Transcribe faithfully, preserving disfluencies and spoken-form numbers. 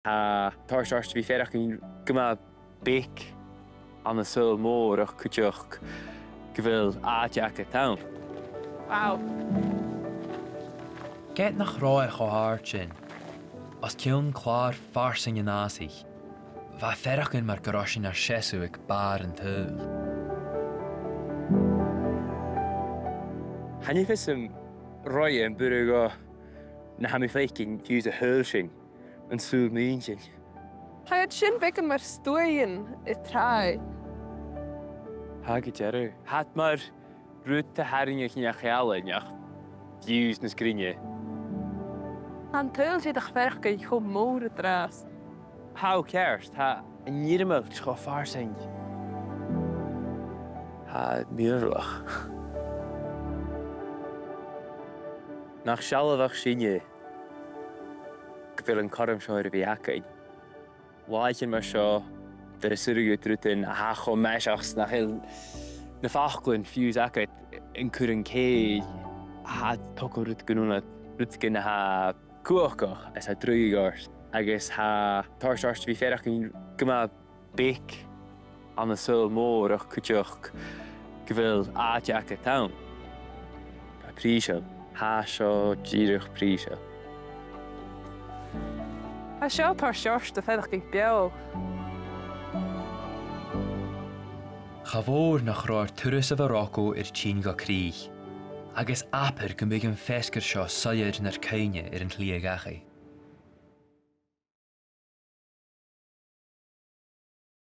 Tha e a' toirt seòrsa de bhith a' faireachdainn gu math beag ann an saoghal mòr ach cuideachd gu bheil àite agad ann. Wow. Ged nach robh e cho àrd sin, os cionn clàr farsaing an fhàsaich, bha e a' faireachdainn mar gun robh sinn air seasamh aig bàrr an t-saoghail. Chan eil fhios agam roimhe am b' urrainn dhomh na tha mi a' faicinn fiù 's a shaoil sinn an saoghal mu dheireadh. Tha iad sin beagan mar stuaghan air tràigh. Tha gu dearbh. Tha iad mar rud a tharraing a' cheann-cheann, ach fiù 's nas grinne. Tha an t-saoghal siud a' faireachdainn cho mòr an-dràsta. Tha, ceart, tha an fhireannaich cho farsaing. Tha e mìorbhaileach. Nach sealbhach sinne gu bheil an cothrom seo air a bhith againn. Làithean mar seo, dar as urrainn dhut rudan a tha cho maiseach 's nach eil na faclan fiù 's agad an cur an cèill, tha e a' togail rud gun ionad, rud gun a tha cumhachdach is a tha draoidheil ort, agus tha e a' toirt seòrsa de bhith a' faireachdainn gu math beag ann an saoghal mòr ach cuideachd gu bheil àite agad ann. Tha e prìseil. Tha seo dìreach prìseil. Tha seo a' toirt seòrsa de fhaireachdainn beò. Cha mhòr nach robh ar turas a bha Rocco air tighinn gu crìch, agus abair gum biodh am feasgar seo soilleir nar cuimhne air an t-slighe dhachaigh.